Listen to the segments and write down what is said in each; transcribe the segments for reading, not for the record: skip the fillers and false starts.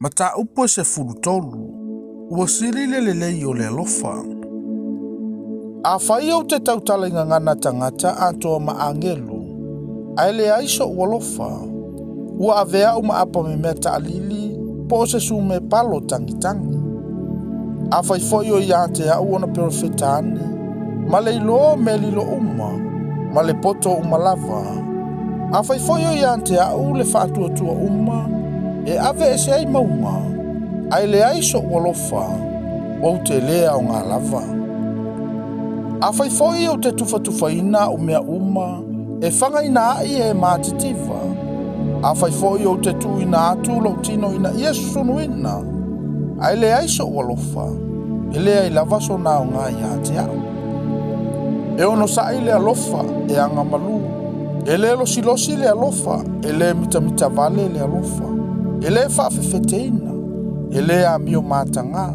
Mataupu e 13, ua sili le lelei o le alofa. Afai ou te tautala i gagana tagata atoa ma agelu, ae leai so'u alofa, ua avea au ma apa memea taalili po o se sume palo tagitagi. Afai foi o ia te a'u ona perofeta ane, ma le iloa o mea lilo uma, ma le poto uma lava. Afai foi o ia te a'u le faatuatua uma, e ave ese ai mauga, ae leai so'u alofa, ou te lē aogā lava. Afai foi ou te tufatufaina a'u mea uma, e fagaina ai e matitiva. Afai foi ou te tuuina atu lou tino ina ia susunuina, ae leai so'u alofa, e leai lava sona aogā ia te a'u. E onosa'i le alofa e agamalū, e lē losilosi le alofa, e lē mitamitavale le alofa, e lē faafefeteina, e lē amio matagā,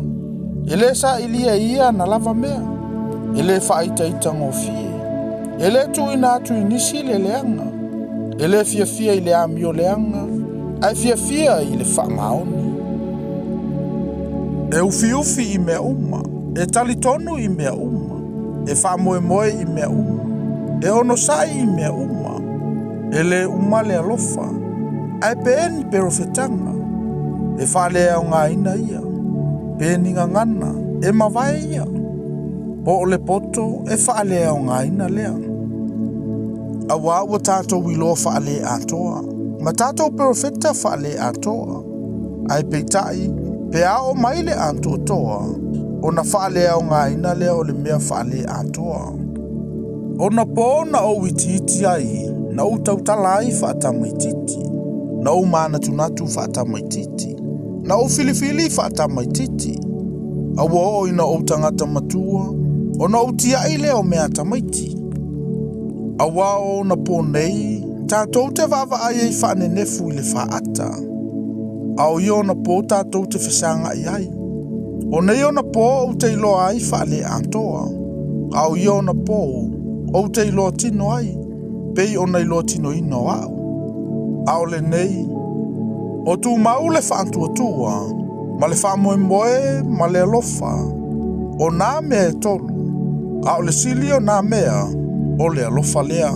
e lē sailia e ia ana lava mea, e lē faaitaitagofie, e lē tuuina atu i nisi le leaga, e lē fiafia i le amio leaga, ae fiafia i le faamaoni. E ufiufi i mea uma, e talitonu i mea uma, e faamoemoe i mea uma, e onosa'i i mea uma, e lē uma le alofa, ae pe ni perofetaga, e faaleaogaina ia, pe ni gagana, e mavae ia, po o le poto e faaleaogaina lea. Auā ua tatou iloa faaleatoa, ma tatou perofeta faaleatoa, ae peitai, pe a oo mai le atoatoa, ona faaleaogaina lea o le mea faaleatoa. Ona po na ou itiiti ai, na ou tautala ai faatamaitiiti, na ou manatunatu faatamaitiiti, na ou filifili faatamaitiiti, a ua oo ina ou tagata matua, ona ou tiai lea o mea tamaiti. Auā o onapō nei, tatou te vaavaai ai faanenefu i le faata, a o ia onapō tatou te fesaga'i ai. O nei onapō ou te iloa ai faaleatoa, a o ia onapō ou te iloa tino ai, pei ona iloa tinoina o a'u. A o lenei, o tumau le faatuatua, ma le faamoemoe ma le alofa, o nā mea e tolu, a o le sili o nā mea, o le alofa lea.